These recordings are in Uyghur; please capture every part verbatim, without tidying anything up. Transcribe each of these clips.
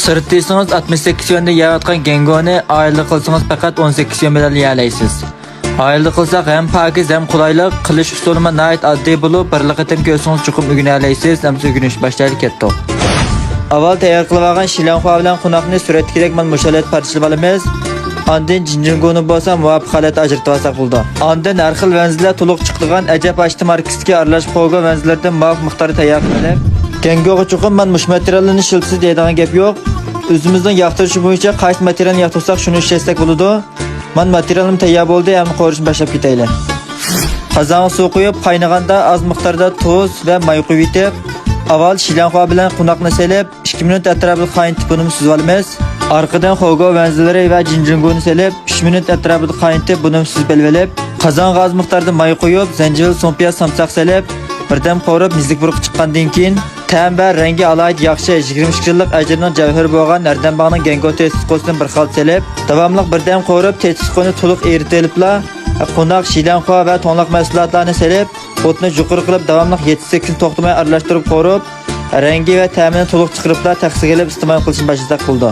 ئىرتىسىڭىز ئاتمىش سەككىز يۈەندە يەۋاتقان گەڭگونى ئائىلىدە قىلسىڭىز پەقەت ئون سەككىز يۈەن بىلەن يېيەلەيسىز. ئائىلىدە قىلساق ھەم پاكىز، ھەم قولايلىق، قىلىش ئۇسۇلىمۇ ناھايىتى ئاددىي بولۇپ، بىرلا قېتىم كۆرسىڭىز چوقۇم ئۆگىنەلەيسىز. ئەمسە ئۆگىنىشنى باشلايلى، كەتتۇق. ئاۋۋال تەييار قىلىۋالغان شىلەنخۇا بىلەن قوناقنى سۈرەتتىكىدەك مانا مۇشۇ ھالەتتە پارچىلىۋالىمىز. ئاندىن جىنجىڭگۇنى بولسا مۇۋاپىق ھالەتتە ئاجرىتىۋالساق بولىدۇ. ئاندىن ھەر خىل ۋەنزىلەر تولۇق چىقىدىغان ئەجەب ئاشتى ماركىسىدىكى ئارىلاش خوگو ۋەنزىلىرىدىن مۇۋاپىق مىقداردا تەييار قىلىپ، گەڭگوغا چوقۇم مانا مۇشۇ ماتېرىياللارنى ئىشلىتىسىز دەيدىغان گەپ يوق. ئۆزىمىزنىڭ ياقتۇرۇشى بويىچە قايسى ماتېرىيالنى ياقتۇرساق شۇنى ئىشلەتسەك بولىدۇ. مانا ماتېرىيالىم تەييار بولدى، ئەمدى قورۇشنى باشلاپ كېتەيلى. قازانغا سۇ قۇيۇپ، قاينىغاندا ئاز مىقداردا تۇز ۋە ماي قۇيۇۋېتىپ، ئاۋۋال شىلەنخۇا بىلەن قوناقنى سېلىپ، ئىككى مىنۇت ئەتراپىدا قاينىتىپ بۇنىمۇ سۈزۈۋالىمىز. ئارقىدىن خوگو ۋەنزىلىرى ۋە جىنجىڭگۇنى سېلىپ، ئۈچ مىنۇت ئەتراپىدا قاينىتىپ بۇنىمۇ سۈزۈپ ئېلىۋېلىپ، قازانغا ئاز مىقداردا ماي قۇيۇپ، زەنجىۋىل، سۇڭپىياز، سامساق سېلىپ، بىردەم قورۇپ، مىززىلىك پۇرىقى چىققاندىن كېيىن، تەم ۋە رەڭگى ئالاھىدە ياخشى، يىگىرمە ئىككى يىللىق ئەجىرنىڭ جەۋھىرى بولغان نەردەنباغنىڭ گەڭگو تېتىتقۇسىدىن بىر خالتا سېلىپ، داۋاملىق بىردەم قورۇپ، تېتىتقۇنى تولۇق ئېرىتىۋېلىپلا، قوناق، شىلەنخۇا ۋە توڭلاق مەھسۇلاتلارنى سېلىپ، ئوتنى يۇقىرى قىلىپ، داۋاملىق يەتتە سەككىز توختىماي ئارىلاشتۇرۇپ قورۇپ، رەڭگى ۋە تەمىنى تولۇق چىقىرىپلا، تەخسىگە ئېلىپ ئىستېمال قىلىشنى باشلىساق بولىدۇ.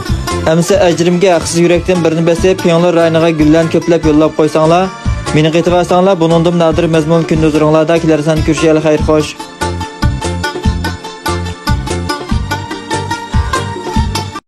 ئەمىسە ئەجرىمگە ھەقسىز يۈرەكتىن بىرنى بېسىپ، پىڭلۇن رايونىغا گۈللەرنى كۆپلەپ يوللاپ قويساڭلار، مېنى قېتىۋالساڭلار، بۇنىڭدىنمۇ نادىر مەزمۇنلۇق كۈندە ھۇزۇرۇڭلاردا. كېلەر ساندا كۆرۈشەيلى، خەير خوش.